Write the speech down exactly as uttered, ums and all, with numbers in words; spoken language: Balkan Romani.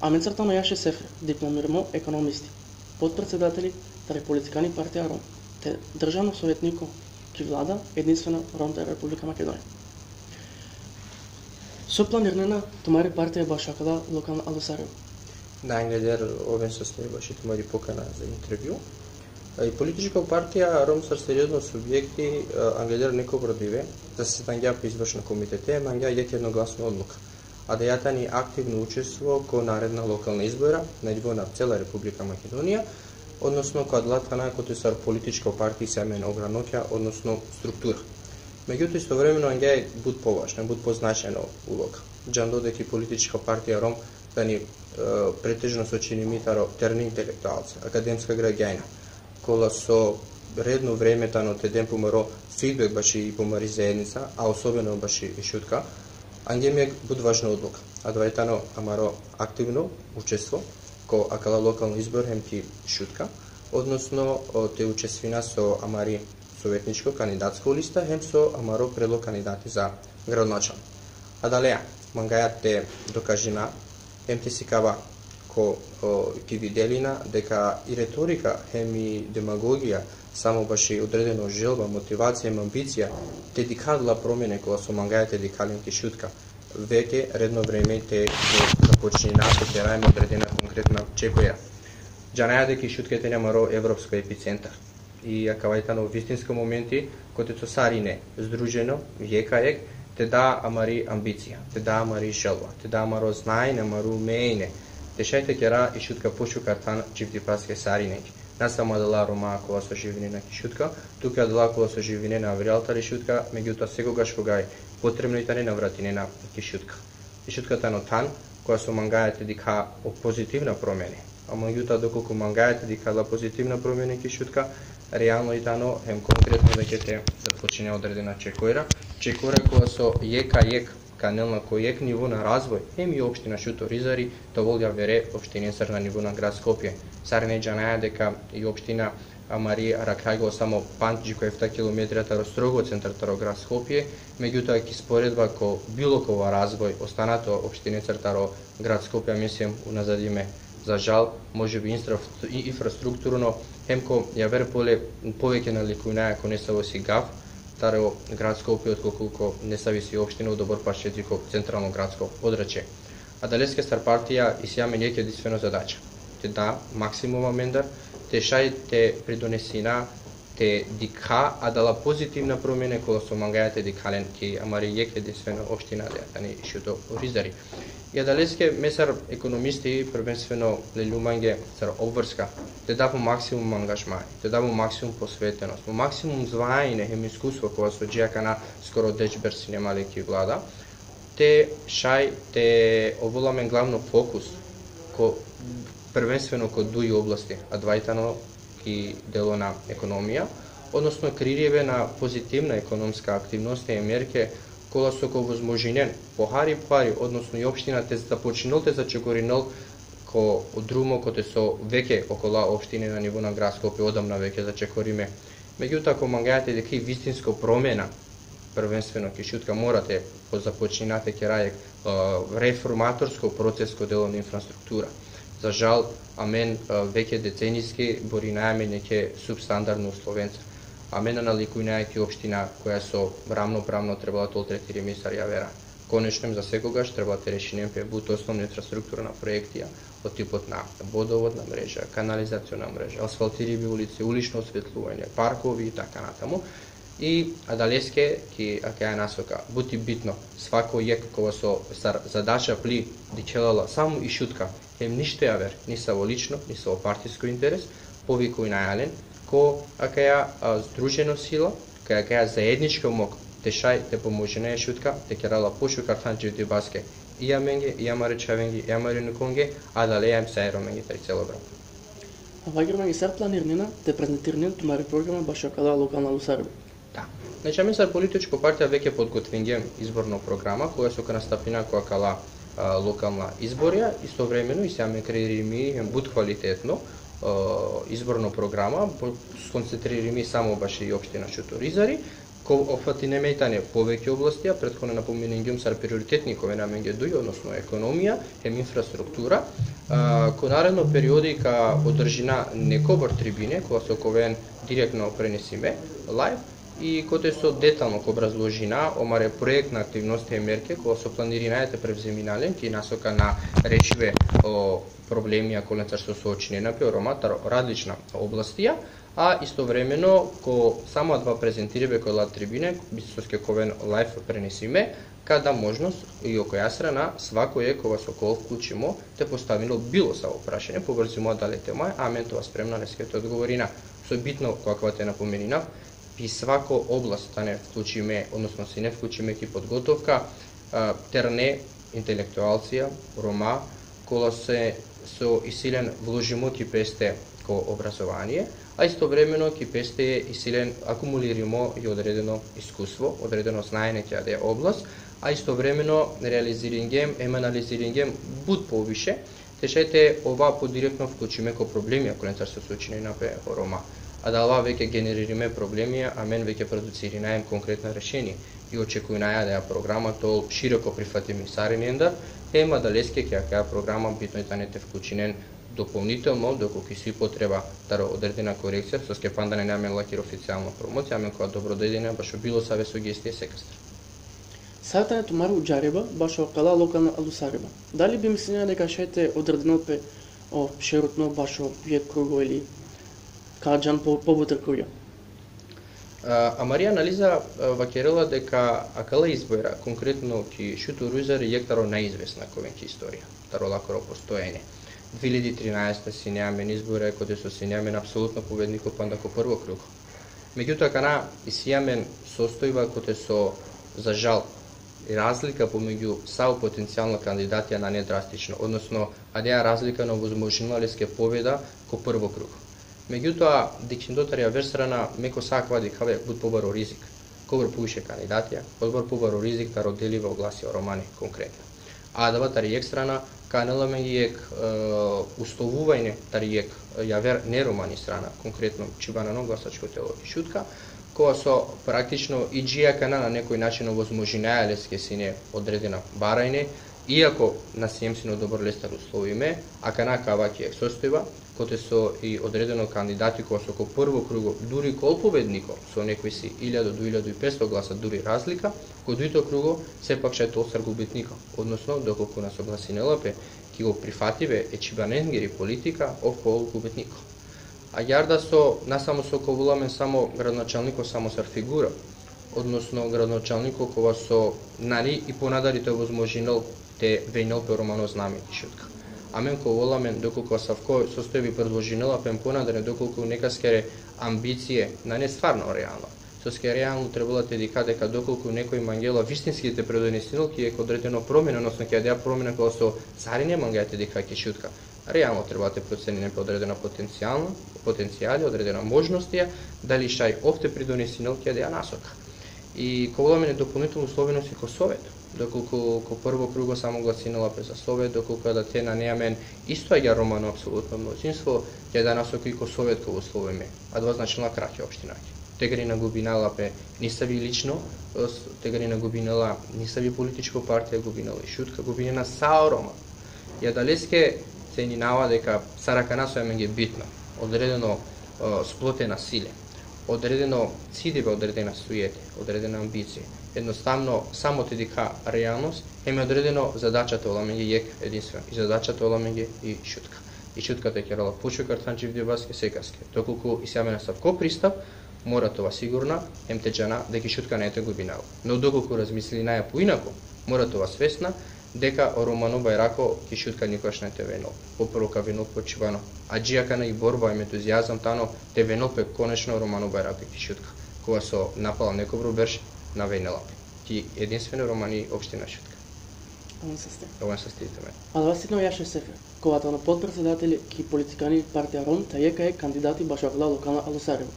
Amencar tano Jaše Sefer, diplomirimo ekonomisti, potpretsedateli tari politikani partija Rom, te državno sovetniko ki vlada edinstveno Rom tari Republika Makedonija. So planirinena tumari partija bašo akala lokalna alusarija? Da, angleder oven so sine baši tumari pokana za intervju. I politička partija Rom sar seriozni subjekti, e, angleder nekobor dive, zasedangja pe izvršno komitete, mangja jekh jednoglasno odluka. Adaja tani aktivno učestvo ko naredna lokalna izbora, na nivo na cela Republika Makedonija, odnosno ko adala thana kote sar politička partija isi amen ogranokja, odnosno struktura. Međutim, istovremeno anga je but považna, but poznačajna uloga. Džando deka i politička partija Rom tani, e, pretežno sočinimi taro terne intelektualce, akademska gragjanja, kola so redno vreme tano te den pumaro feedback baši i pumari zajednica, a osobeno baši i Šutka, ange me but važna odluka. Adava tano amaro aktivno učestvo ko akala lokalno izbor hem ki Šutka, odnosno, o, te učestvina so amari sovetničko kandidatsko lista, hem so amaro predlog kandidati za gradonačalnik. Adalea, mangaja te dokažina, hem te sikava ko, o, ki videlina, deka i retorika, hem i demagogija, samo baši odredeno želba, motivacija, hem ambicija, te dikha adala promene kola so mangaja te dikha len ki Šutka. Veke redno vreme te, te započnina te kera hem odredena konkretna čekoja. Džanaja deka i Šutka tani amaro evropsko epicentar. I akava tano vistinsko momenti, kote so sarine, združeno, jekh a jekh, te da amari ambicija, te da amari želba, te da amaro znajne, amaro umejne, te šaj te kera i Šutka pošukar than dživdipaske sarinenge. Na samo adala Roma kola so živinena ki Šutka, tuke adala kola so živinena avrijal tari Šutka, međutoa sekogaš koga i potrebno i tane navratinena ki Šutka. I Šutka tano than, koja so mangaja te dikha o pozitivna promene. A međutoa, dokolku mangaja te dikha adala pozitivna promene ki Šutka, realno i tano, hem konkretno veke te započnina odredena čekora. Čekora koja so jekh a jekh ka anel na ko jekh nivo na razvoj, hem i opština Šuto Orizari, te ovol javere opštinencar na nivo na grad Skopje. Sarine džanaja deka i opština amari arakhlja go samo pandž dži ko efta kilometra taro strogo centar taro grad Skopje, međutoa ki sporedba ko bilo kova razvoj ostanato opštinencar taro grad Skopje, mislim, unazadime, za žal, može bi infra-, i-, infrastrukturno, hem ko javer pole, poveke nalikujnaja ko nesavo si gav taro grad Skopje, otkolku ko nesavi si opština, odobor paše dži ko centralno gradsko podračje. Adaleske sar partija isi amen jekh edinstveno zadača. Te da maksimum amendar, te šaj te pridonesina, te dikha adala pozitivna promene kola so mangaja te dikha len ki amari jekh edinstveno opština, adaja tani Šuto Orizari. I adaleske me sar ekonomisti prvenstveno leljum mange sar obvrska, te da po maksimum angažmani, te da po maksimum posvetenost, po maksimum znanje hem iskustvo kola so dži akana skoro deš berš sine ma le ki vlada, te šaj te ovol amen glavno fokus ko, prvenstveno ko duj oblasti, adava tano ki delo na ekonomija, odnosno kreiribe na pozitivna ekonomska aktivnost i merke, kola so ka ovozmožinen pohari pohari, odnosno i opština te započinel te začekorinel ko drumo kote so veke okola opštine na nivo na grad Skopje odamna veke začekorime. Međutoa, ako mangaja te dikha i vistinsko promena, prvenstveno ki Šutka, mora te po-, započnina te kera jekh, e, reformatorsko proces ko delo na infrastruktura. Za žal, amen, e, veke deceniski borinaja amen jekhe substandardno uslovenca. Amen na nalikujnaja ki opština koja so ravnopravno trebela te ol tretirimi sar javera. Konečno, za sekogaš trebela te rešinen pe but osnovna infrastrukturna proektija, od tipot na vodovodna mreža, kanalizaciona mreža, asfaltiribe ulice, ulično osvetljuvanje, parkovi i taka natamu. I adaleske ki akaja nasoka, but i bitno, svako jekh kova so sar zadača pli dikhela la samo i Šutka, hem ništo javer, nisavo lično, nisavo partisko interes, povikujnaja len ko akaja, a, združeno sila, ko akaja zajedničko mok, te šaj te pomožina i Šutka te kera la pošukar than dživdibaske i amenge, i amare čhavenge, i amare unukonge, adalea hem sa e Romenge tari celo Evropa. Avagere mange, sar planirinena te prezentirinen tumari programa bašo akala lokalna alusaribe? Da. Znači, amen sar političko partija veke podgotvingjum izborno programa, koja so ka nastapina ko akala, a, lokalna izborja, istovremeno isi amen kreirimi hem but kvalitetno, a, izborno programa, po-, skoncentririmi samo baši i opština Šuto Orizari, ko opfatine me i tane poveke oblasti, a prethodno napomeningjum sar prioritetni ka oven amenge duj, odnosno ekonomija hem infrastruktura, A, ko naredno periodi ka održina nekobor tribine, kola so ka oven direktno prenesime, live, i kote so detalno ka obrazložina, o mare projektna aktivnosti e merke, kola so planirinaja te prevzemina len, ki nasoka na rešibe o problemija kolencar so soočinena pe o Roma, taro različna oblastija, a istovremeno ko samo adava prezentiribe kola tribine, soske ka oven live prenesime, ka da možnost i okoja strana, svako jekh kova so ka ol vklučimo, te postavinel bilo savo prašanje, povrzimo adale tema, amen te ova spremna leske te odgovorina. So bitno, ko akava te napomenina, pi svako oblast tane vklučime, odnosno sine vklučime ki podgotovka, a, terne intelektualcija, Roma, kola so, so isi len vložimo ki peste ko obrazovanie, a istovremeno ki peste isi len akumulirimo i odredeno iskustvo, odredeno znanje ki adaja oblast, a istovremeno realiziringjem, em analiziringjem but poviše, te šaj te ova podirektno vklučime ko problemija kolencar so soočinena pe o Roma. Adala veke generirime problemija, amen veke producirinajem konkretna rešenie i očekujnaja adaja programa te ol široko prifatimi sarinendar, em adaleske ki akaja programa bitno i tane te vklučinen dopolnitelno, dokolku isi potreba taro odredena korekcija, soske panda nane amen lakiri oficijalna promocija, amen ka ova dobrodojdena bašo bilo save sugestije sekastar. Sar tane tumaro udžariba bašo akala lokalna alusariba? Dali bi mislinea deka šaj te odredinel pe o šerutno bašo jekh krugo ili ka džan po, pobuter krugja? A, amari analiza, a, vakerela deka akala izbora, konkretno ki Šuto Ruzari, jekh taro najizvesna ka oven ki istorija, taro lakoro postojanje. Dve hiljadi trinaesta sine amen izbora, kote so sine amen apsolutno pobedniko panda ko prvo krugo. Megjutoa, akana isi amen sostojba kote so, za žal, i razlika pomegju sa o potencijalna kandidatija nane drastično, odnosno adaja razlika na ovozmožinela leske pobeda ko prvo krugo. Megjutoa, dikhindo tari aver strana, me ko sa akava dikhav but pobaro rizik. Kobor poviše kandidatija, odobor pobaro rizik taro deliba o glasija o Romani konkretno. A adava tari jekh strana, ka anel amenge jekh, e, uslovuvanje tari jekh, e, javer neromani strana, konkretno čibanano glasačko telo ki Šutka, kova so praktično i dži akana na nekoj način ovozmožinaja leske sine odredena baranje, iako na siem sine odobor lestar uslovime, akana ka ava ki jekh sostojba, kote so i odredeno kandidati kova so ko prvo krugo duri ka ol pobedniko, so nekoj si iljado do iljado i petsto glasa duri razlika, ko dujto krugo sepak šaj te ol sar gubitniko, odnosno dokolku na soglasinela pe ki o prifatibe e čibanengiri politika, ov ka ol gubitniko. Agjaar da so, na samo so ka ovel amen samo gradonačalniko samo sar figura, odnosno gradonačalniko kova so nane i ponadari te ovozmožinel te vejnel pe romano zname ki Šutka. Amen ka ovel amen, dokolku asavko sostojbi predložinela pe ponadari, dokolku nekaskere ambicie nane stvarno realno. Soske realno trebela te dikha deka dokolku nekoj mangela vistinski te pridonesinel ki jekh odredeno promena, odnosno ki adaja promena kola so sarine mangaja te dikha ki Šutka, realno trebela te proceninen pe odredena potencijalna, potencijali, odredena možnostija, dali šaj ov te pridonesinel ki adaja nasoka. I ka ovel amen dopolnitelno uslovenost i ko sovet. Dokolku ko prvo krugo samo glasinela pe za sovet, dokolku adate nane amen isto agjaar romano apsolutno mnozinstvo, ki adaja nasoka i ko sovet ka uslovime. Adava značinela krah e opštinake. Tegani na gubinela pe nisavi lično, e, s-, tegani na gubinela nisavi političko partija, gubinela i Šutka, gubinena sa o Roma. I adaleske ceninava deka sar akana so amenge bitno, odredeno, e, splotena sile, odredeno cidibe, odredena sujete, odredena ambicie. Jednostavno, samo te dikha realnost, hem odredeno zadača te ovel amenge jekh edinstveno. I zadača te ovel amenge i Šutka. I Šutka te kerela pučo karthan dživdibaske sekaske. Dokolku isi amen asavko pristav, mora te ova sigurna, hem te džana deka i Šutka nane te gubinela. No dokolku razmislinaja poinako, mora te ova svesna deka o romano bajrako ki Šutka nikogaš nane te vejnel. Po prvo ka vejnel po čhibano. A dži akana i borba, hem entuzijazam tano te vejnel pe konečno romano bajrako ki Šutka, kova so napalal nekobor berš na vejnela pe ki edinstveno romani opština Šutka. Oven saste. Oven saste i tumen. Adava sine o Jaše Sefer, kova tano potpretsedateli ki politikani partija Rom, ta jekh e kandidati bašo akala lokalna alusariba.